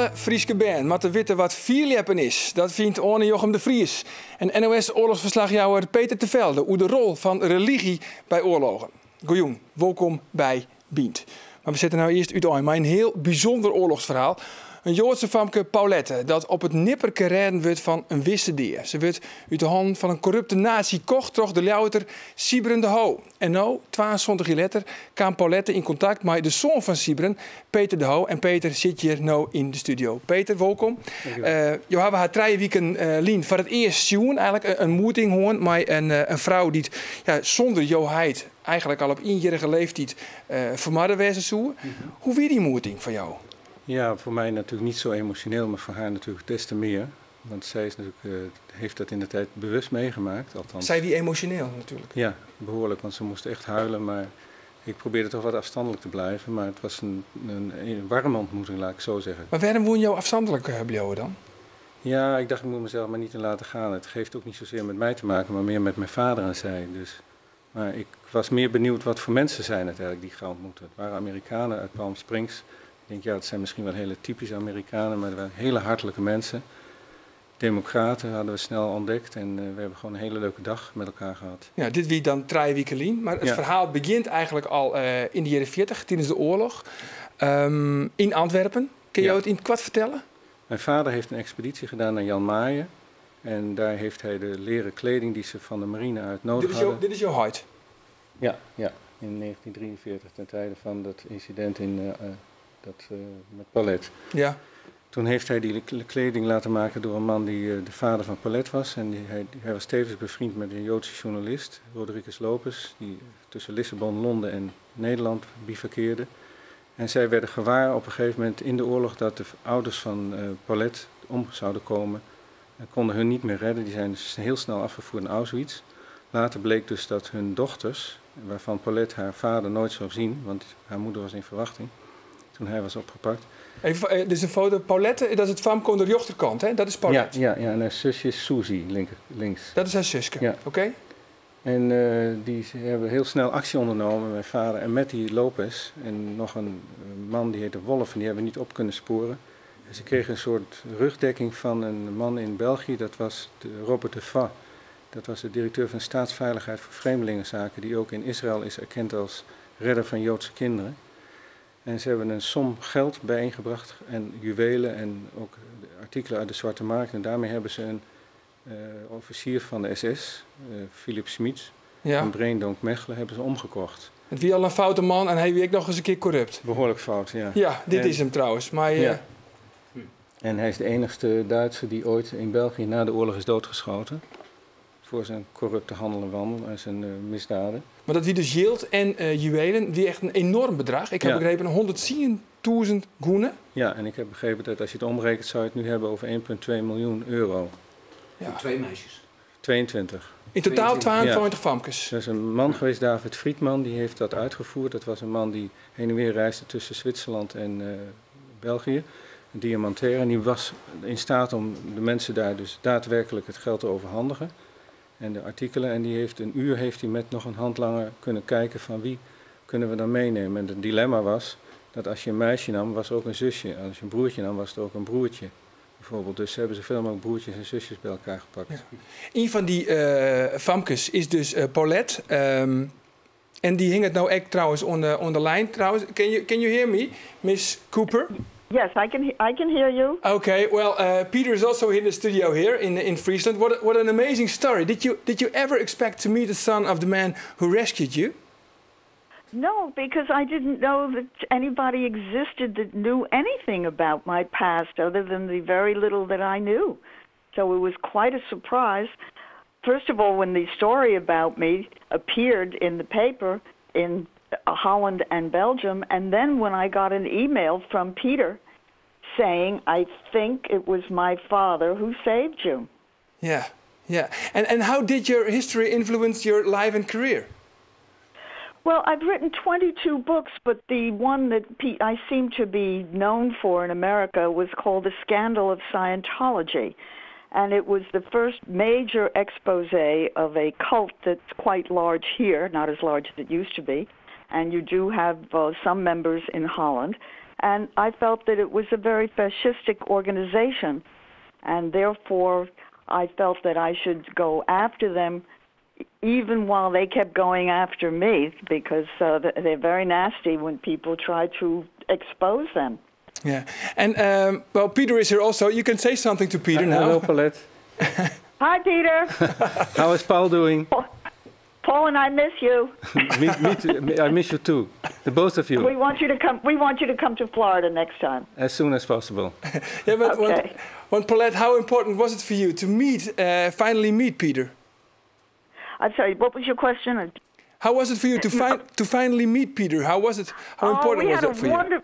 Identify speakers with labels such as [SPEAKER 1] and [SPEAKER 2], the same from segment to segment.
[SPEAKER 1] Alle Fryske bern moatte witte wat fierljeppen is. Dat fynt Oane Jochem de Vries en NOS-oarlochsferslachjouwer Peter te Velde oer de rol fan religy by oarlogen. Goejûn, wolkom by Bynt. Mar we sette no earst útein mei in hiel bysûnder oarlochsferhaal. In Joadse famke, Paulette, dat op it nipperke rêden wurdt fan in wisse dea. Se wurdt út de hannen fan in korrupte nazi kocht troch de Ljouwerter Sybren de Hoo. En no, 72 jier letter, kaam Paulette yn kontakt mei de soan fan Sybren, Peter de Hoo. En Peter sit hjir no yn de studio. Peter, wolkom. Jo hawwe har 3 wiken lyn foar it earst sjoen, eigentlik in moeting hân mei in frou dy't, ja, sûnder jo heit eigentlik al op ienjierrige leeftiid fermoarde wêze soe. Hoe wie dy moeting foar jo?
[SPEAKER 2] Ja, voor mij natuurlijk niet zo emotioneel, maar voor haar natuurlijk des te meer. Want zij is natuurlijk, heeft dat in de tijd bewust meegemaakt. Althans.
[SPEAKER 1] Sy wie emosjoneel natuerlik.
[SPEAKER 2] Ja, behoorlijk, want ze moest echt huilen. Maar ik probeerde toch wat afstandelijk te blijven. Maar het was een warme ontmoeting, laat ik zo zeggen.
[SPEAKER 1] Mar wêrom woene jo ôfstanlik bliuwe dan?
[SPEAKER 2] Ja, ik dacht, ik moet mezelf maar niet in laten gaan. Het heeft ook niet zozeer met mij te maken, maar meer met mijn vader en zij. Dus, maar ik was meer benieuwd wat voor mensen zijn het eigenlijk die ik ga ontmoeten. Het waren Amerikanen uit Palm Springs. Ik denk, ja, het zijn misschien wel hele typische Amerikanen, maar het waren hele hartelijke mensen. Democraten hadden we snel ontdekt en we hebben gewoon een hele leuke dag met elkaar gehad.
[SPEAKER 1] Ja, dit wie dan 3 wiken lyn, mar it ferhaal begjint eigentlik al yn de jierren 40, tidens de oarloch. Yn Antwerpen. Kinne jo it yn it koart fertelle?
[SPEAKER 2] Mijn vader heeft een expeditie gedaan naar Jan Mayen. En daar heeft hij de leren kleding die ze van de marine uit nodig hadden.
[SPEAKER 1] Dit is jo heit?
[SPEAKER 2] Ja, in 1943, ten tijde van dat incident met Paulette. Toen heeft hij die kleding laten maken door een man die de vader van Paulette was. En hij was tevens bevriend met een Joodse journalist, Rodriguez Lopez, die tussen Lissabon, Londen en Nederland bivakkeerde. En zij werden gewaar op een gegeven moment in de oorlog dat de ouders van Paulette om zouden komen. En konden hun niet meer redden. Die zijn dus heel snel afgevoerd naar Auschwitz. Later bleek dus dat hun dochters, waarvan Paulette haar vader nooit zou zien, want haar moeder was in verwachting toen hij was opgepakt.
[SPEAKER 1] Even, dit is in foto. Paulette, dat is it famke oan de rjochterkant, hè? Dat is Paulette.
[SPEAKER 2] Ja, en haar zusje is Suzy, links.
[SPEAKER 1] Dat is har suske,
[SPEAKER 2] Ja.
[SPEAKER 1] Oké?
[SPEAKER 2] En die hebben heel snel actie ondernomen, mijn vader en met die Lopez. En nog een man die heette Wolf, en die hebben we niet op kunnen sporen. En ze kregen een soort rugdekking van een man in België, dat was de Robert de Fa. Dat was de directeur van Staatsveiligheid voor Vreemdelingenzaken, die ook in Israël is erkend als redder van Joodse kinderen. En ze hebben een som geld bijeengebracht en juwelen en ook artikelen uit de Zwarte Markt. En daarmee hebben ze een officier van de SS, Philip Schmid, van Breendonk Mechelen, hebben ze omgekocht.
[SPEAKER 1] It wie al in foute man en hy wie ek noch ris in kear korrupt.
[SPEAKER 2] Behoorlijk fout, ja.
[SPEAKER 1] Ja, dit is him trouwens. Mar,
[SPEAKER 2] Ja. En hij is de enigste Duitser die ooit in België na de oorlog is doodgeschoten. Voor zijn corrupte handel en wandel en zijn misdaden.
[SPEAKER 1] Mar dat wie dus jild en juwelen, wie echt in enoarm bedrach. Ik ha begrepen 110.000 gûne.
[SPEAKER 2] Ja, en ik heb begrepen dat als je het omrekent, zou je het nu hebben over 1,2 miljoen euro.
[SPEAKER 3] Voor twee meisjes.
[SPEAKER 2] 22.
[SPEAKER 1] Yn totaal
[SPEAKER 3] 22.
[SPEAKER 1] 22 famkes.
[SPEAKER 2] Er is een man geweest, David Friedman, die heeft dat uitgevoerd. Dat was een man die heen en weer reisde tussen Zwitserland en België. Een diamantair. En die was in staat om de mensen daar dus daadwerkelijk het geld te overhandigen. En de artikelen. En die heeft een uur heeft hij met nog een handlanger kunnen kijken van wie kunnen we dan meenemen. En het dilemma was dat als je een meisje nam, was er ook een zusje. En als je een broertje nam, was er ook een broertje. Bijvoorbeeld. Dus ze hebben zoveel mogelijk broertjes en zusjes bij elkaar gepakt.
[SPEAKER 1] Ja. Ien fan dy famkes is dus Paulette. En dy hinget no ek trouwens oan de line. Trouwens, can you hear me, Miss Cooper?
[SPEAKER 4] Yes, I can hear you.
[SPEAKER 1] Okay, well, Peter is also in the studio here in Friesland. What an amazing story. Did you ever expect to meet the son of the man who rescued you?
[SPEAKER 4] No, because I didn't know that anybody existed that knew anything about my past other than the very little that I knew. So it was quite a surprise. First of all, when the story about me appeared in the paper in Holland and Belgium, and then when I got an email from Peter saying, "I think it was my father who saved you."
[SPEAKER 1] Yeah. And how did your history influence your life and career?
[SPEAKER 4] Well, I've written 22 books, but the one that I seem to be known for in America was called The Scandal of Scientology. And it was the first major expose of a cult that's quite large here, not as large as it used to be. And you do have some members in Holland. And I felt that it was a very fascistic organization, and therefore I felt that I should go after them even while they kept going after me, because they're very nasty when people try to expose them.
[SPEAKER 1] Yeah, and well, Peter is here also. You can say something to Peter now.
[SPEAKER 2] Hello, Paulette.
[SPEAKER 4] Hi, Peter.
[SPEAKER 2] How is Paul doing?
[SPEAKER 4] Paul and I miss you.
[SPEAKER 2] Me too. I miss you too. The both of you.
[SPEAKER 4] We want you to come. We want you to come to Florida next time.
[SPEAKER 2] As soon as possible.
[SPEAKER 1] Yeah, but okay. Want Paulette, how important was it for you to finally meet Peter?
[SPEAKER 4] I'm sorry. What was your question?
[SPEAKER 1] How was it for you to finally meet Peter? How was it? How important was that for you?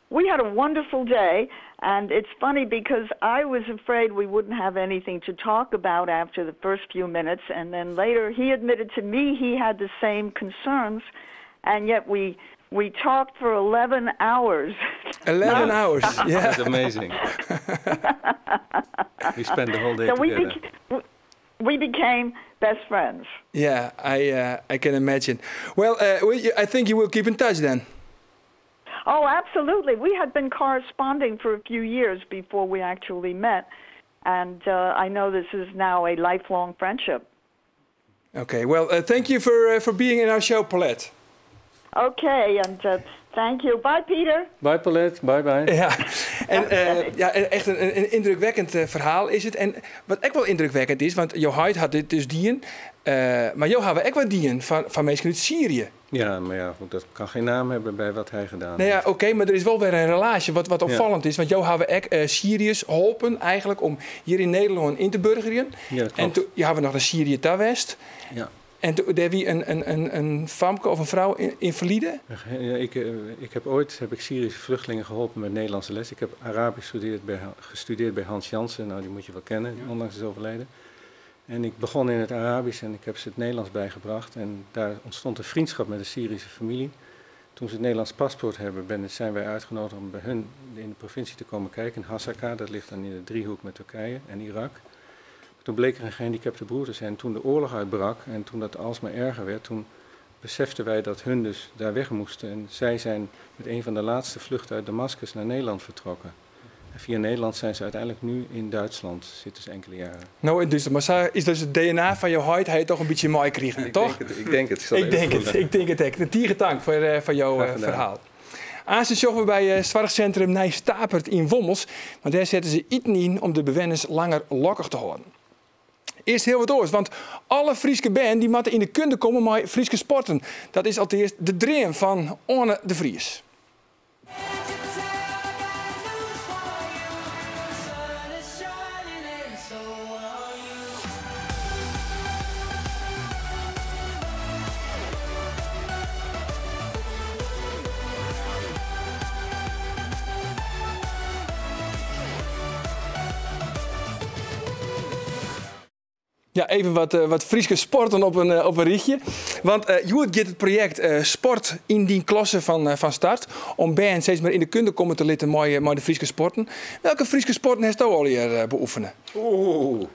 [SPEAKER 4] We had a wonderful day, and it's funny because I was afraid we wouldn't have anything to talk about after the first few minutes, and then later he admitted to me he had the same concerns, and yet we talked for 11 hours.
[SPEAKER 1] 11 hours, yeah.
[SPEAKER 2] That's amazing. We spent the whole day
[SPEAKER 4] So
[SPEAKER 2] together.
[SPEAKER 4] We became best friends.
[SPEAKER 1] Yeah, I can imagine. Well, I think you will keep in touch then.
[SPEAKER 4] Oh, absolutely. We had been corresponding for a few years before we actually met, and I know this is now a lifelong friendship.
[SPEAKER 1] Okay, well, thank you for being in our show, Paulette.
[SPEAKER 4] Okay, and thank you. Bye, Peter.
[SPEAKER 2] Bye, Paulette. Bye, bye.
[SPEAKER 1] Ja, en ja, echt een indrukwekkend verhaal is het. En wat ook wel indrukwekkend is, want jo heit hat dit dus dien, mar jo hawwe ek wat dien fan minsken út Syrië.
[SPEAKER 2] Ja, maar ja, goed, dat kan geen naam hebben bij wat hij gedaan
[SPEAKER 1] Nou ja,
[SPEAKER 2] heeft.
[SPEAKER 1] Oké, maar er is wel weer een relatie wat opvallend is. Want jo hawwe ek Syriërs holpen eigenlijk om hjir yn Nederlân yn te burgerjen.
[SPEAKER 2] Ja, dat
[SPEAKER 1] En
[SPEAKER 2] klopt.
[SPEAKER 1] toen, je hebben nog naar Syrië ta west.
[SPEAKER 2] Ja.
[SPEAKER 1] En toen, daar wie een famke of een vrouw invalide?
[SPEAKER 2] Ja, ik heb ooit heb ik Syrische vluchtelingen geholpen met Nederlandse les. Ik heb Arabisch gestudeerd bij Hans Jansen. Nou, die moet je wel kennen, onlangs is overleden. En ik begon in het Arabisch en ik heb ze het Nederlands bijgebracht. En daar ontstond een vriendschap met de Syrische familie. Toen ze het Nederlands paspoort hebben, zijn wij uitgenodigd om bij hun in de provincie te komen kijken. In Hasaka, dat ligt dan in de driehoek met Turkije en Irak. Toen bleek er een gehandicapte broer te zijn. Toen de oorlog uitbrak en toen dat alsmaar erger werd, toen beseften wij dat hun dus daar weg moesten. En zij zijn met een van de laatste vluchten uit Damascus naar Nederland vertrokken. En via Nederland zijn ze uiteindelijk nu in Duitsland, zitten ze enkele jaren.
[SPEAKER 1] Nou, in Duitsland. Maar is dus het DNA van je heit, hij toch een beetje mooi kregen,
[SPEAKER 2] Ik
[SPEAKER 1] toch?
[SPEAKER 2] denk het, ik denk het. Ik zal
[SPEAKER 1] Ik
[SPEAKER 2] even
[SPEAKER 1] denk het,
[SPEAKER 2] voelen.
[SPEAKER 1] ik denk het ook. De tige tank voor jouw
[SPEAKER 2] Graag gedaan.
[SPEAKER 1] verhaal. Aansluit zochten we bij Zorgcentrum Nij Stapert in Wommels. Want daar zetten ze iten in om de bewoners langer lokkig te houden. Eerst heel wat oors, want alle Fryske bern die moeten in de kunde komen met Fryske sporten. Dat is alteast de dream van Orne de Vries. Ja, even wat Fryske sporten op een rietje. Want hjoed giet it projekt Sport yn dyn klasse fan start. Om bern steeds mear yn de kunde komme te litten mei de Fryske sporten. Welke Fryske sporten hast do allegear beoefene?
[SPEAKER 5] Oeh.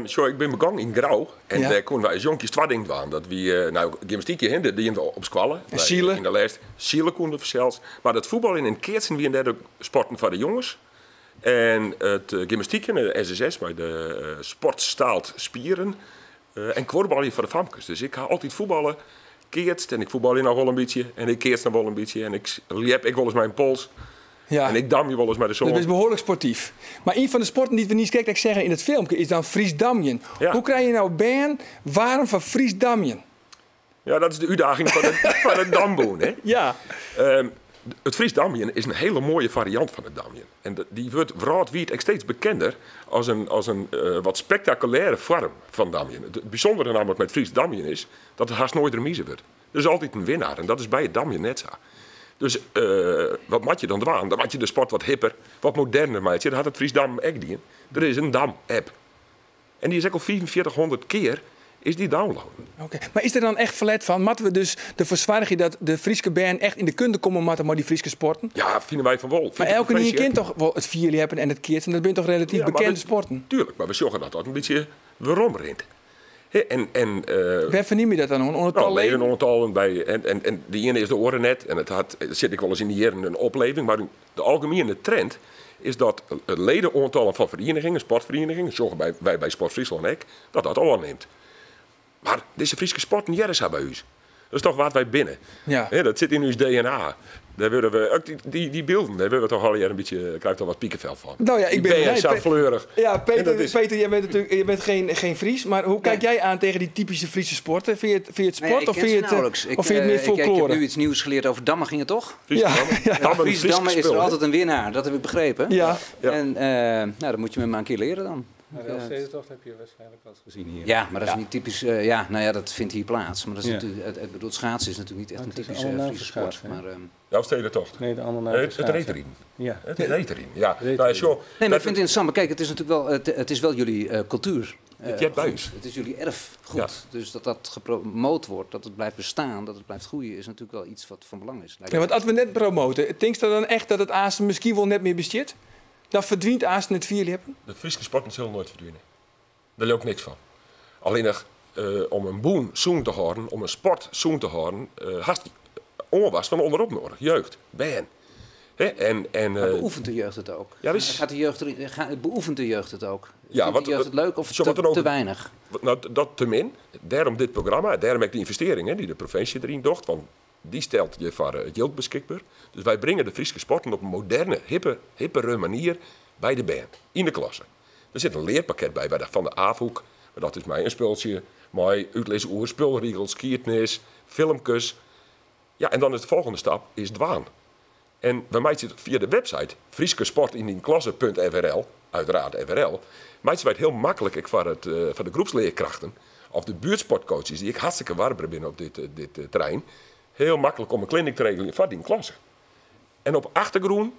[SPEAKER 5] Zo, ik ben begonnen in Grou. En daar koenen wij als jonkjes twee dingen doen. Dat we, nou, gymnastiekje, hè, dat deden we op skoalle.
[SPEAKER 1] En
[SPEAKER 5] Wij
[SPEAKER 1] sielen?
[SPEAKER 5] In de les. Sielen koenen we zelfs. Maar dat voetbal in en keatsen wie de sporten van de jongens. En het gymnastiekje, de SSS, bij de sport staalt spieren. En kuorbalje voor de famkes. Dus ik ga altijd voetballen. Keatst en ik voetbal nog wel een beetje. En ik keats nog wel een beetje. En ik liep ik wel eens mijn pols. En ik dam je wel eens met de zon.
[SPEAKER 1] Dat is behoorlijk sportief. Maar een van de sporten die we niet kijken, ik zeggen in het filmpje, is dan Fries damjen. Hoe krijg je nou bern warm van Fries damjen?
[SPEAKER 5] Ja, dat is de uitdaging van het damboen. Hè? Het Fries damjen is een hele mooie variant van het damjen. En die wordt wrâldwiid ek steeds bekender als een wat spectaculaire vorm van damjen. Het bijzondere namelijk met Fries damjen is dat het haast nooit remise wordt. Er is altijd een winnaar en dat is bij het damjen net zo. Dus wat moet je dan doen? Dan moet je de sport wat hipper, wat moderner maken. Dat had het Fries Dam ook dien. Er is een dam-app. En die is ook al 4400 keer is die downloaden.
[SPEAKER 1] Oké, maar is er dan echt verlet van? Moeten we dus ervoor zorgen dat de Fryske bern echt in de kunde komen moeten met die Fryske sporten?
[SPEAKER 5] Ja, vinden wij van wel.
[SPEAKER 1] Maar
[SPEAKER 5] Vind ik
[SPEAKER 1] elke
[SPEAKER 5] een
[SPEAKER 1] nieuwe
[SPEAKER 5] feestje.
[SPEAKER 1] kind toch wel het vierliepen hebben en het keert. En dat zijn toch relatief
[SPEAKER 5] Ja, maar
[SPEAKER 1] bekende
[SPEAKER 5] we
[SPEAKER 1] sporten?
[SPEAKER 5] Tuurlijk, maar we zorgen dat dat een beetje waarom rint. En
[SPEAKER 1] Wêr fernim je dat dan oan? Oan it
[SPEAKER 5] tal
[SPEAKER 1] nou,
[SPEAKER 5] leden? Ledenoantallen by, en de iene is de oare net. En it hat, sit ek wolris yn de jierren in opleving. Mar de algemiene trend is dat it ledenoantallen fan ferienigingen, sportferienigingen, sjogge wy by Sport Fryslân ek, dat dat ôfnimt. Mar dizze Fryske sporten hearre sa by ús. Dat is toch wat wy binne. Dat sit yn ús DNA. Dêr wurde we, ek dy bylden, dêr wurde we toch allegear in bytsje, krij ik toch wat pikefel fan.
[SPEAKER 1] Nou ja, ik ben
[SPEAKER 5] bern sa fleurich.
[SPEAKER 1] Ja, Peter, Peter, jij bent natuurlijk, je bent geen Fries, maar hoe kijk jij aan tegen die typische Friese sporten? Vind je het
[SPEAKER 3] Nee,
[SPEAKER 1] sport
[SPEAKER 3] ik
[SPEAKER 1] of
[SPEAKER 3] ken
[SPEAKER 1] vind
[SPEAKER 3] ze
[SPEAKER 1] je het,
[SPEAKER 3] nauwelijks.
[SPEAKER 1] of vind je het meer
[SPEAKER 3] Ik heb
[SPEAKER 1] folklore?
[SPEAKER 3] nu iets nieuws geleerd over dammen, ging het toch?
[SPEAKER 5] Fries dammen. Dammen,
[SPEAKER 3] Fries
[SPEAKER 5] Fries
[SPEAKER 3] dammen is er
[SPEAKER 5] spul, hè?
[SPEAKER 3] altijd een winnaar, dat heb ik begrepen. En nou, dat moet je me maar een keer leren dan.
[SPEAKER 2] Maar de Elfstedentocht heb je waarschijnlijk wel eens gezien hier.
[SPEAKER 3] Ja, maar dat is niet typisch. Ja, nou ja, dat vindt hier plaats. Maar dat is natuurlijk, het, bedoel, schaatsen is natuurlijk niet echt
[SPEAKER 2] Maar
[SPEAKER 3] een
[SPEAKER 2] het is
[SPEAKER 3] typische
[SPEAKER 2] allemaal
[SPEAKER 3] Friese sport.
[SPEAKER 2] schaatsen, hè?
[SPEAKER 3] Maar,
[SPEAKER 5] De Elfstedentocht.
[SPEAKER 2] Nee, de andere naam
[SPEAKER 5] Nee,
[SPEAKER 2] is
[SPEAKER 5] het
[SPEAKER 2] schaatsen.
[SPEAKER 5] reetrieden.
[SPEAKER 2] Ja.
[SPEAKER 5] Het reetrieden, ja.
[SPEAKER 2] Reetrieden.
[SPEAKER 5] Nou, zo,
[SPEAKER 3] Nee, maar
[SPEAKER 5] dat
[SPEAKER 3] ik vind het interessant. Maar kijk, het is natuurlijk wel, het is wel jullie cultuur.
[SPEAKER 5] Het jet bij
[SPEAKER 3] Goed.
[SPEAKER 5] ons.
[SPEAKER 3] Het is jullie erfgoed. Dus dat dat gepromoot wordt, dat het blijft bestaan, dat het blijft groeien, is natuurlijk wel iets wat van belang is. Lijkt
[SPEAKER 1] Ja,
[SPEAKER 3] me.
[SPEAKER 1] want als we net promoten, denk je dan echt dat het Assen misschien wel net meer bestaat? Dat verdwijnt Assen het vierlippen?
[SPEAKER 5] De Friese sporten zullen nooit verdwijnen. Daar loopt niks van. Alleen nog om een boen zoen te houden, om een sport zoen te houden, haast onwas van onderop nodig. Jeugd, ben. Hè, en,
[SPEAKER 3] Maar beoefent de jeugd het ook?
[SPEAKER 5] Ja, wist
[SPEAKER 3] Gaat de jeugd erin, ga-, beoefent de jeugd het ook?
[SPEAKER 5] Ja,
[SPEAKER 3] Vindt
[SPEAKER 5] wat
[SPEAKER 3] de jeugd het leuk of
[SPEAKER 5] zo wat dan ook
[SPEAKER 3] te weinig?
[SPEAKER 5] Wat, nou, dat te min. Daarom dit programma, daarom ook die investeringen die de provincie erin docht. Want die stelt je voor het geld beschikbaar. Dus wij brengen de Friese sporten op een moderne, hippere manier bij de band, in de klasse. Er zit een leerpakket bij, bij de, van de AVOEK. Maar dat is mij een spultje, mooi uitlezen oer, spulregels, skiertnis, filmpjes. Ja, en dan is de volgende stap, is dwaan. En bij mij zit via de website frieskesportindienklasse punt F R L, uiteraard FRL, maar het is heel makkelijk ik voor de groepsleerkrachten of de buurtsportcoaches, die ik hartstikke warm ben op dit terrein, heel makkelijk om een clinic te regelen voor die klasse. En op achtergrond,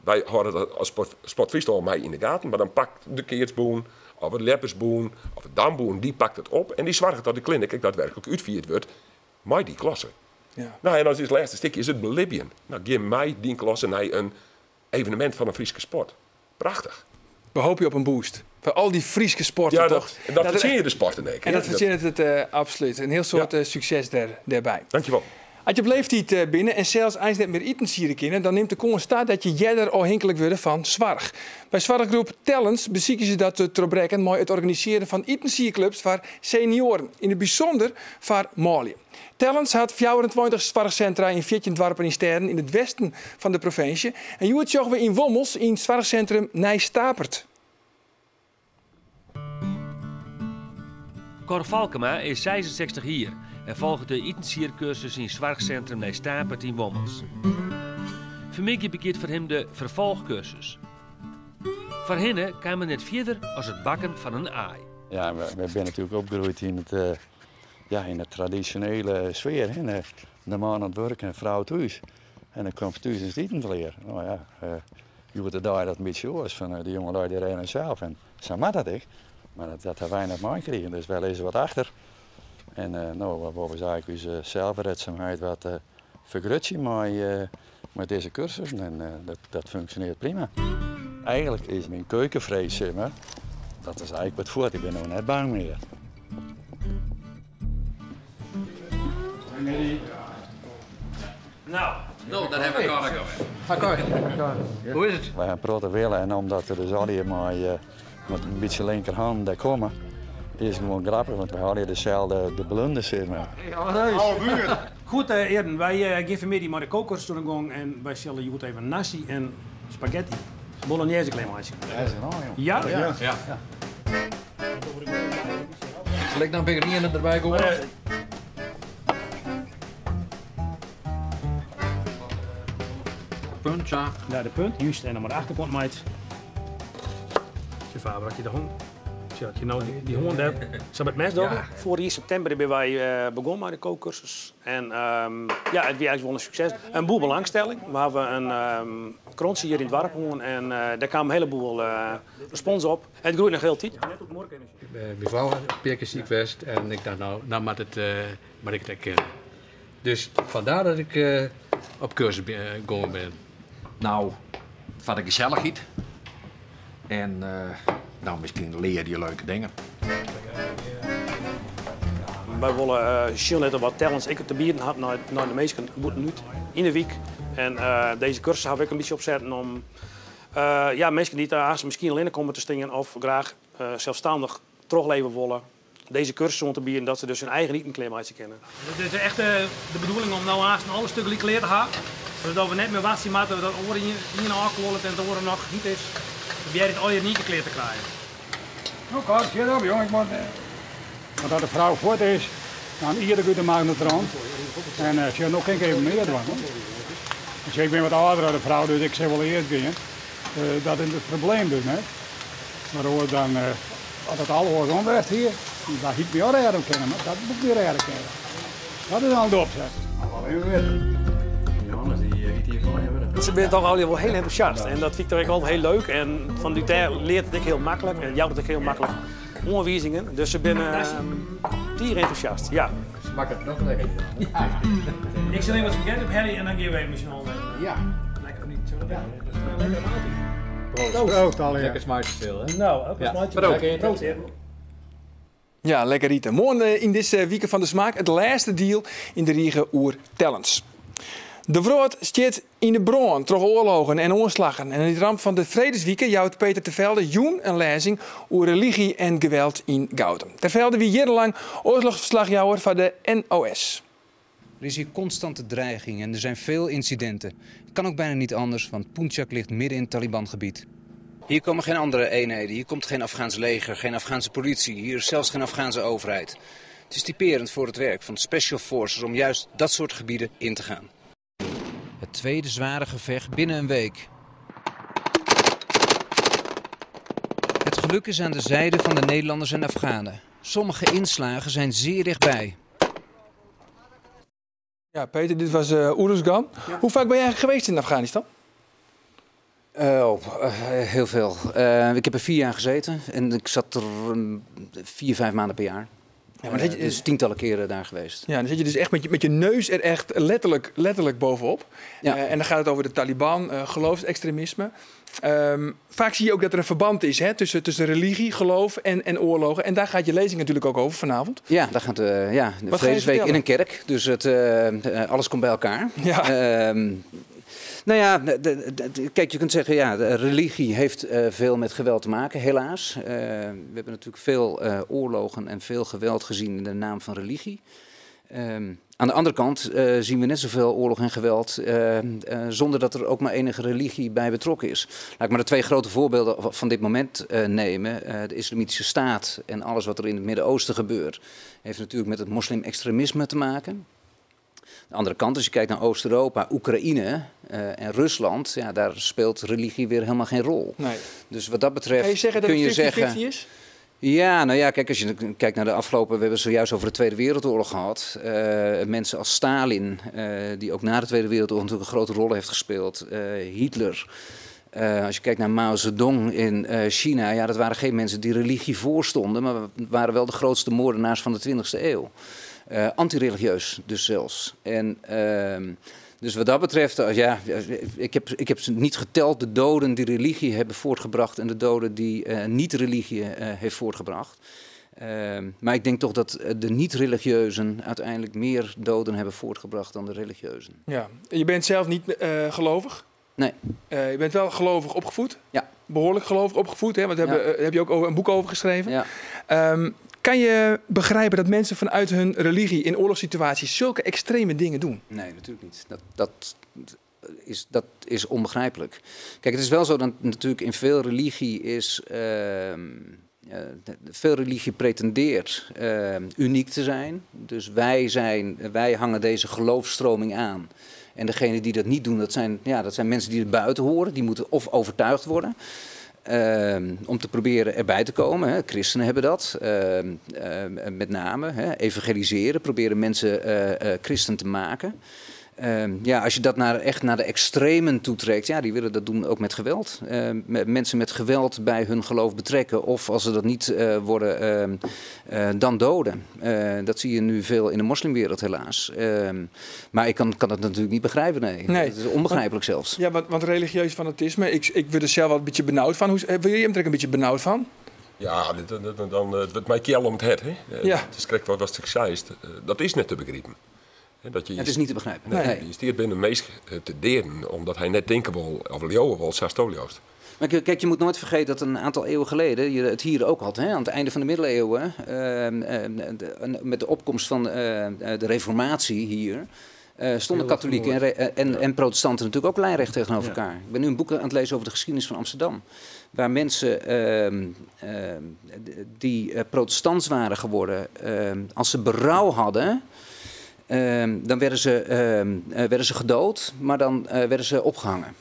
[SPEAKER 5] wij houden dat als Sport Friesland mij in de gaten, maar dan pakt de keertsboen of het leppersboen of het damboen, die pakt het op en die zorgt dat de clinic ook daadwerkelijk uitgevoerd wordt met die klasse. Nou, en dan is het laatste stukje is het belibben. Nou, geef mij die klasse naar een evenement van een Friese sport. Prachtig.
[SPEAKER 1] We hopen je op een boost. Voor al die Friese sporten,
[SPEAKER 5] Ja,
[SPEAKER 1] toch?
[SPEAKER 5] dat verzin je de sporten, denk ik,
[SPEAKER 1] En
[SPEAKER 5] hè?
[SPEAKER 1] dat verzin het absoluut. Een heel soort, succes daarbij.
[SPEAKER 5] Dankjewel.
[SPEAKER 1] Als je op leeftijd binnen en zelfs eens net meer eten sieren kunnen, dan neemt de constat dat je jeder afhankelijk wordt van zwarg. Bij zwarggroep Tellens bezieken ze dat te trobrekken mooi het organiseren van etensierclubs voor senioren, in het bijzonder voor Malië. Tellens had 24 zwargcentra in 14 dorpen in Sterren in het westen van de provincie. En nu zorgen we in Wommels in het zwargcentrum Nij-Stapert.
[SPEAKER 6] Cor Valkema is 66 hier en volgt de etensiercursus in zwargcentrum Nij-Stapert in Wommels. Vanmiddag begint voor hem de vervolgcursus. Voor hen kwam het net verder als het bakken van een aai.
[SPEAKER 7] Ja, we zijn natuurlijk opgegroeid in de traditionele sfeer. Hè. De man aan het werk en de vrouw thuis. En dan komt thuis eens eten te leren. Nou ja, je wordt daar dat een beetje oors van de jongelui die rijden zelf. En zo mag dat ik. Maar dat hebben wij nog maar gekregen, dus wij lezen wat achter. En nou, we hebben eigenlijk onze zelfredzaamheid wat vergrutsen met deze cursus. En dat functioneert prima. Eigenlijk is mijn keukenvrees, zeg maar, dat is eigenlijk wat voort. Ik ben nog net bang meer.
[SPEAKER 6] Nou,
[SPEAKER 8] nou, daar hebben we elkaar ook
[SPEAKER 7] Akkoord.
[SPEAKER 8] Hoe is het?
[SPEAKER 7] Wij gaan protten willen en omdat we dus al hier maar met een beetje linkerhand daar komen, is gewoon grappig, want we hadden hier dezelfde de blunders, zeg maar.
[SPEAKER 8] Hey, oude buur.
[SPEAKER 9] Goed, Erden, wij geven middag maar de kokers door de gong en wij zullen je goed even nasi en spaghetti. Bolognese klein maatje.
[SPEAKER 7] Ja, is het al, joh.
[SPEAKER 9] Ja?
[SPEAKER 8] Ja. Ja. Zal ik dan pecorino erbij gooien? Punt, ja.
[SPEAKER 9] Ja, de punt, juist. En dan maar de achterkant, meid. Je vader had je de hond. Tja, had je nou die hond hebt. Zal het mes doen?
[SPEAKER 8] Ja.
[SPEAKER 9] Vorig jaar september hebben wij begonnen met de kookcursus. En het was eigenlijk wel een succes. Een boel belangstelling. We hadden een krontje hier in het dorp gewoond en daar kwam een heleboel respons op. En het groeit nog heel tijd.
[SPEAKER 8] Mijn vrouw had een paar keer ziek geweest en ik dacht, nou moet moet ik het kennen. Dus vandaar dat ik op cursus gegaan ben.
[SPEAKER 10] Nou, van de gezelligheid. En misschien leer je leuke dingen.
[SPEAKER 9] Wy wolle sjen litte wat Tellens ek te bieden hat nei de minsken bûtenút yn de wyk. En dizze kursus hawwe we ek in bytsje opsetten om ja, minsken dy't aanst miskien allinne komme te stean of graach selsstannich trochleve wolle, dizze kursus oan te bieden dat se dus hun eigen iten klearmeitsje kinne. It is echt de bedoeling om no aanst alle stukken gelyk klear te hawwen, sadat we net mear wachtsje moatte dat oare ien ôfkuollet en it oare noch hyt is. Probearje it allegear yn ien kear klear te krijen.
[SPEAKER 11] No Cor, sjit op jong, ik moat. Want as de frou fuort is, dan iet ik út de magnetron. En uh, sjoch, no kin ik even mear dwaan. Dus ik bin wat âlder as de frou, dus ik sil wol earst gean. Uh, dat is it probleem dus net. Mar oars dan, uh, as it al oarsom west hie, dan hie ik my al rêde kinnen, mar dat moet ik my rêde kinne. Dat is al de opset. Wel even witten.
[SPEAKER 9] Johannes die eet hier gewoon Ze binne toch allegear wol hiel entûsjast en dat fyn ik toch ek altyd hiel leuk. En fan dy dêr leart it ek hiel maklik en jout it ek hiel maklik oanwizingen. Dus se binne tige entûsjast, ja.
[SPEAKER 10] Smakket noch lekker.
[SPEAKER 9] Ja. Ik sil even wat spagetti ophelje en dan gean we even mei allen.
[SPEAKER 10] Ja.
[SPEAKER 9] Lekker of niet? Zullen we ja. Lekkere maaltijd.
[SPEAKER 11] Proost. Proost
[SPEAKER 8] Lekker smaakje stil, hè?
[SPEAKER 9] Nou, oké, smaakje. Proost.
[SPEAKER 1] Ja, lekker ite. Moarn yn dizze Wike fan de Smaak it lêste diel yn de rige oer Tellens. De wrâld stiet yn 'e brân troch oarlogen en oanslaggen. En yn it ramt fan de Fredeswike jout Peter ter Velde jûn in lêzing oer religy en geweld yn Goutum. Ter Velde wie jierrenlang oarlochsferslachjouwer foar de NOS.
[SPEAKER 3] Er is hier constante dreiging en er zijn veel incidenten. Het kan ook bijna niet anders, want Puncak ligt midden in het Taliban-gebied. Hier komen geen andere eenheden, hier komt geen Afghaans leger, geen Afghaanse politie, hier is zelfs geen Afghaanse overheid. Het is typerend voor het werk van Special Forces om juist dat soort gebieden in te gaan. Het tweede zware gevecht binnen een week. Het geluk is aan de zijde van de Nederlanders en Afghanen. Sommige inslagen zijn zeer dichtbij.
[SPEAKER 1] Ja, Peter, dit was uh, Uruzgan. Ja. Hoe vaak ben jij geweest in Afghanistan?
[SPEAKER 3] Oh, heel veel. Ik heb er 4 jaar gezeten en ik zat er 4, 5 maanden per jaar. Ja, maar je, dus tientallen keren daar geweest.
[SPEAKER 1] Ja, dan zit je dus echt met je neus er echt letterlijk bovenop. Ja. En dan gaat het over de Taliban, geloofsextremisme. Vaak zie je ook dat er een verband is, hè, tussen religie, geloof en oorlogen. En daar gaat je lezing natuurlijk ook over vanavond.
[SPEAKER 3] Ja, daar gaat ja, de Vredesweek in een kerk. Dus alles komt bij elkaar. Ja. Nou ja, kijk, je kunt zeggen, ja, de religie heeft veel met geweld te maken, helaas. We hebben natuurlijk veel oorlogen en veel geweld gezien in de naam van religie. Aan de andere kant zien we net zoveel oorlog en geweld zonder dat er ook maar enige religie bij betrokken is. Laat ik maar de twee grote voorbeelden van dit moment nemen. De Islamitische Staat en alles wat er in het Midden-Oosten gebeurt, heeft natuurlijk met het moslim-extremisme te maken. De andere kant, als je kijkt naar Oost-Europa, Oekraïne en Rusland, ja, daar speelt religie weer helemaal geen rol.
[SPEAKER 1] Nee.
[SPEAKER 3] Dus wat dat betreft
[SPEAKER 1] Kan je zeggen dat
[SPEAKER 3] kun
[SPEAKER 1] het
[SPEAKER 3] je
[SPEAKER 1] 50-50
[SPEAKER 3] zeggen
[SPEAKER 1] is?
[SPEAKER 3] Ja, nou ja, kijk, als je kijkt naar de afgelopen... We hebben het zojuist over de Tweede Wereldoorlog gehad. Mensen als Stalin, die ook na de Tweede Wereldoorlog natuurlijk een grote rol heeft gespeeld. Hitler. Als je kijkt naar Mao Zedong in China, ja, dat waren geen mensen die religie voorstonden, maar waren wel de grootste moordenaars van de 20e eeuw. Antireligieus dus zelfs. En dus wat dat betreft, ja, ik heb ze niet geteld, de doden die religie hebben voortgebracht en de doden die niet religie heeft voortgebracht. Maar ik denk toch dat de niet-religieuzen uiteindelijk meer doden hebben voortgebracht dan de religieuzen.
[SPEAKER 1] Ja, je bent zelf niet gelovig?
[SPEAKER 3] Nee.
[SPEAKER 1] Je bent wel gelovig opgevoed?
[SPEAKER 3] Ja.
[SPEAKER 1] Behoorlijk gelovig opgevoed, hè? Want daar heb je ook een boek over geschreven.
[SPEAKER 3] Ja.
[SPEAKER 1] Kan je begrijpen dat mensen vanuit hun religie in oorlogssituaties zulke extreme dingen doen?
[SPEAKER 3] Nee, natuurlijk niet. Dat is onbegrijpelijk. Kijk, het is wel zo dat natuurlijk in veel religie is. Veel religie pretendeert uniek te zijn. Dus wij hangen deze geloofstroming aan. En degenen die dat niet doen, ja, dat zijn mensen die er buiten horen. Die moeten of overtuigd worden om te proberen erbij te komen. Hè. Christenen hebben dat, met name. Hè. Evangeliseren, proberen mensen christen te maken. Ja, als je dat echt naar de extremen toetrekt, ja, die willen dat doen ook met geweld. Met mensen met geweld bij hun geloof betrekken of als ze dat niet worden, dan doden. Dat zie je nu veel in de moslimwereld helaas. Maar ik kan dat natuurlijk niet begrijpen, nee.
[SPEAKER 1] Nee.
[SPEAKER 3] Dat is onbegrijpelijk zelfs.
[SPEAKER 1] Ja, want religieus fanatisme, ik word er zelf wel een beetje benauwd van. Hoe, word je hem er een beetje benauwd van?
[SPEAKER 5] Ja, dan it wurdt my kjel om it hert. Hè?
[SPEAKER 1] Ja.
[SPEAKER 5] It is krekt wat ik seist, dat is net te begripen. Dat je,
[SPEAKER 3] Het is niet te begrijpen.
[SPEAKER 5] Nee,
[SPEAKER 3] Nee.
[SPEAKER 5] Je stiet binnen in minsk te deaden omdat hy net tinke wol of leauwe wol sa'tsto leaust.
[SPEAKER 3] Maar kijk, je moet nooit vergeten dat een aantal eeuwen geleden je het hier ook had. Hè? Aan het einde van de middeleeuwen, met de opkomst van de reformatie hier, stonden
[SPEAKER 2] Heel
[SPEAKER 3] katholieken
[SPEAKER 2] vermoord.
[SPEAKER 3] en protestanten natuurlijk ook lijnrecht tegenover elkaar. Ik ben nu een boek aan het lezen over de geschiedenis van Amsterdam. Waar mensen die protestants waren geworden, als ze berouw hadden, dan werden ze gedood, maar dan werden ze opgehangen.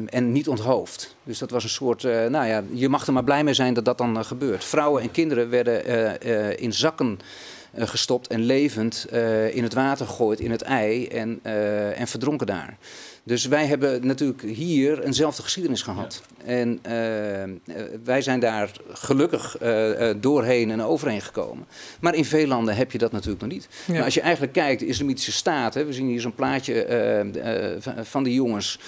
[SPEAKER 3] En niet onthoofd. Dus dat was een soort, nou ja, je mag er maar blij mee zijn dat dat dan gebeurt. Vrouwen en kinderen werden in zakken gestopt en levend in het water gegooid, in het IJ en verdronken daar. Dus wij hebben natuurlijk hier eenzelfde geschiedenis gehad. En wij zijn daar gelukkig doorheen en overheen gekomen. Maar in veel landen heb je dat natuurlijk nog niet. Maar als je eigenlijk kijkt, de Islamitische Staat, hè, we zien hier zo'n plaatje van die jongens.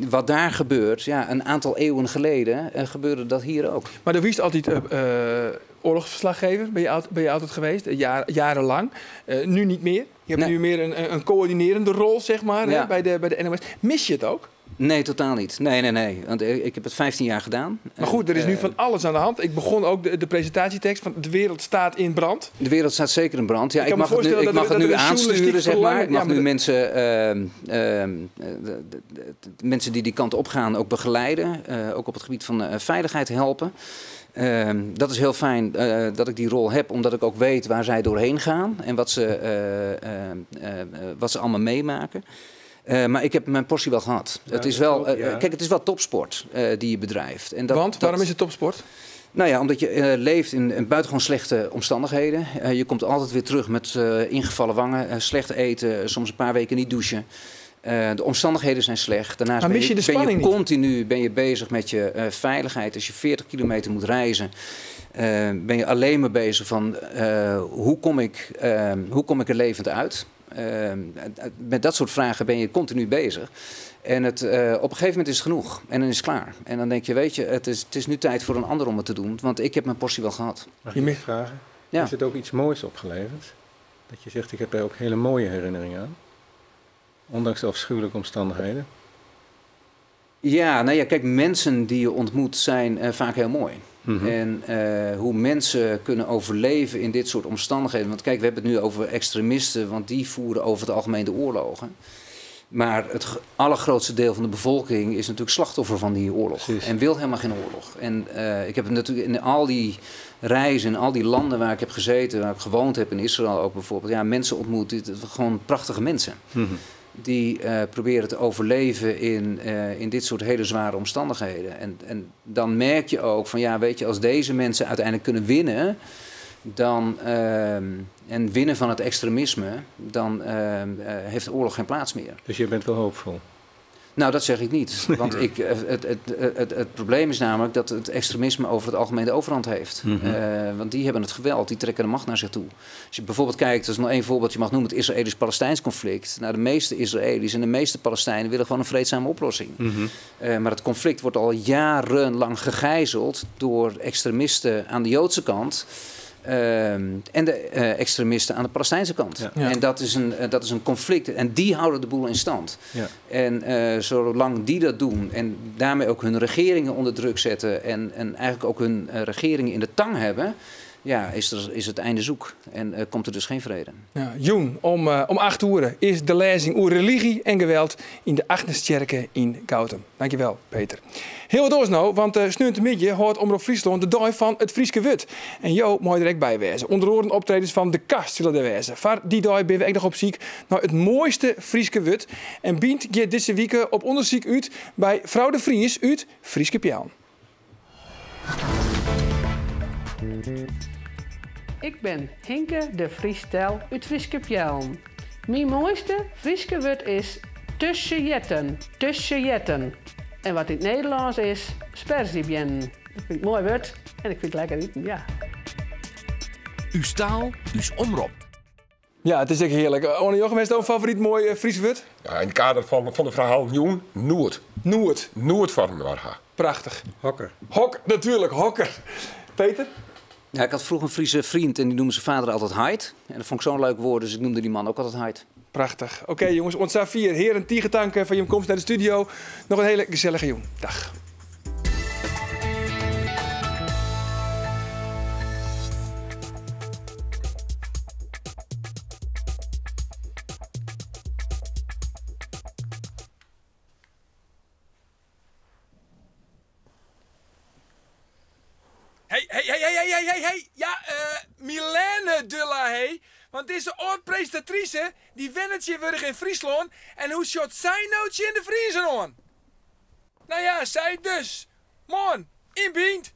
[SPEAKER 3] Wat daar gebeurt, ja, een aantal eeuwen geleden gebeurde dat hier ook.
[SPEAKER 1] Maar er wist altijd oorlogsverslaggever, ben je altijd geweest, jarenlang. Nu niet meer. Je hebt nu meer een coördinerende rol, hè, bij de NOS. Mis je het ook?
[SPEAKER 3] Nee, totaal niet. Nee, nee, nee. Want ik heb het 15 jaar gedaan.
[SPEAKER 1] Maar goed, er is nu van alles aan de hand. Ik begon ook de presentatietekst van de wereld staat in brand.
[SPEAKER 3] De wereld staat zeker in brand. Ja,
[SPEAKER 1] Ik kan me
[SPEAKER 3] ik
[SPEAKER 1] voorstellen
[SPEAKER 3] mag het
[SPEAKER 1] dat
[SPEAKER 3] nu
[SPEAKER 1] er een
[SPEAKER 3] aansturen,
[SPEAKER 1] journalistiek
[SPEAKER 3] zeg maar.
[SPEAKER 1] verlangen
[SPEAKER 3] Ik mag
[SPEAKER 1] Ja, maar
[SPEAKER 3] nu
[SPEAKER 1] dat
[SPEAKER 3] mensen die die kant op gaan ook begeleiden. Ook op het gebied van veiligheid helpen. Dat is heel fijn dat ik die rol heb, omdat ik ook weet waar zij doorheen gaan en wat ze allemaal meemaken. Maar ik heb mijn portie wel gehad.
[SPEAKER 2] Ja,
[SPEAKER 3] Het is
[SPEAKER 2] dat
[SPEAKER 3] wel,
[SPEAKER 2] ook, ja.
[SPEAKER 3] kijk, het is wel topsport die je bedrijft. En dat,
[SPEAKER 1] Want?
[SPEAKER 3] dat
[SPEAKER 1] Waarom is het topsport?
[SPEAKER 3] Nou ja, omdat je leeft in buitengewoon slechte omstandigheden. Je komt altijd weer terug met ingevallen wangen, slecht eten, soms een paar weken niet douchen. De omstandigheden zijn slecht. Daarnaast
[SPEAKER 1] Maar mis je de
[SPEAKER 3] ben je
[SPEAKER 1] spanning niet?
[SPEAKER 3] continu bezig met je veiligheid. Als je 40 kilometer moet reizen, ben je alleen maar bezig van hoe kom ik er levend uit? Met dat soort vragen ben je continu bezig. En op een gegeven moment is het genoeg. En dan is het klaar. En dan denk je, het is nu tijd voor een ander om het te doen. Want ik heb mijn portie wel gehad.
[SPEAKER 2] Mag ik je vragen?
[SPEAKER 3] Ja.
[SPEAKER 2] Is het ook iets moois opgeleverd? Dat je zegt, ik heb daar ook hele mooie herinneringen aan. Ondanks de afschuwelijke omstandigheden.
[SPEAKER 3] Ja, mensen die je ontmoet zijn vaak heel mooi. En hoe mensen kunnen overleven in dit soort omstandigheden. Want we hebben het nu over extremisten, want die voeren over het algemeen de oorlogen. Maar het allergrootste deel van de bevolking is natuurlijk slachtoffer van die oorlog. En wil helemaal geen oorlog. En ik heb natuurlijk in al die reizen, in al die landen waar ik heb gezeten, waar ik gewoond heb, in Israël ook bijvoorbeeld, mensen ontmoet, gewoon prachtige mensen. Die proberen te overleven in dit soort hele zware omstandigheden. En dan merk je ook van, als deze mensen uiteindelijk kunnen winnen, en winnen van het extremisme, dan heeft de oorlog geen plaats meer.
[SPEAKER 2] Dus je bent wel hoopvol?
[SPEAKER 3] Nou, dat zeg ik niet. Want het probleem is namelijk dat het extremisme over het algemeen de overhand heeft. Want die hebben het geweld, die trekken de macht naar zich toe. Als je bijvoorbeeld kijkt, dat is nog één voorbeeld, je mag noemen het Israëlisch-Palestijns conflict. De meeste Israëli's en de meeste Palestijnen willen gewoon een vreedzame oplossing. Maar het conflict wordt al jarenlang gegijzeld door extremisten aan de Joodse kant. En de extremisten aan de Palestijnse kant. En dat is een conflict. En die houden de boel in stand. En zolang die dat doen en daarmee ook hun regeringen onder druk zetten en eigenlijk ook hun regeringen in de tang hebben, is het einde zoek. En komt er dus geen vrede.
[SPEAKER 1] Ja, Joen, om 8 uur is de lezing oer religie en geweld in de Agneskerk in Goutum. Dankjewel, Peter. Heel wat oors nou, want sneuntemiddag hoort Omrop Fryslân de dag van het Fryske Wurd. En jo, mooi direct bijwezen. Onder oren optredens van de kast zullen er wezen. Voor die dag ben we echt nog op ziek naar het mooiste Fryske Wurd. En bient je deze week op onderzoek uit bij Vrouw de Vries uit Fryske Peallen.
[SPEAKER 12] Ik ben Hinke de Vriestel uit Fryske Peallen. Mijn mooiste Fryske woord is tussenjetten, tussenjetten. En wat in het Nederlands is, sperziebjennen. Dat vind ik een mooi woord en ik vind het lekker eten, ja.
[SPEAKER 13] Uw staal, uw omrop.
[SPEAKER 1] Ja, it is ek hearlik. Oane Jochem, hast in favoryt moai Frysk wurd?
[SPEAKER 5] Ja, yn it kader fan de ferhalen jûn, noed.
[SPEAKER 1] Noed.
[SPEAKER 5] Noed foar inoar ha.
[SPEAKER 1] Prachtich.
[SPEAKER 2] Hokker.
[SPEAKER 1] Hok, natuerlik, hokker. Peter?
[SPEAKER 3] Ja, ik had vroeger een Friese vriend en die noemde zijn vader altijd Heit. En dat vond ik zo'n leuk woord, dus ik noemde die man ook altijd Heit.
[SPEAKER 1] Prachtich. Oké jongens, oant safier. Hearen, tige tank foar jim komst nei de studio. Noch in hiele gesellige jûn. Dag. Hey, hey, hey, hey, hey, hey, hey. Ja, uh, Milène de la Haye. Want dizze âld-presintatrise, dy wennet tsjintwurdich yn Fryslân. En hoe sjocht sy no tsjin de Friezen oan? Nou ja, sy dus. Moarn, yn Bynt.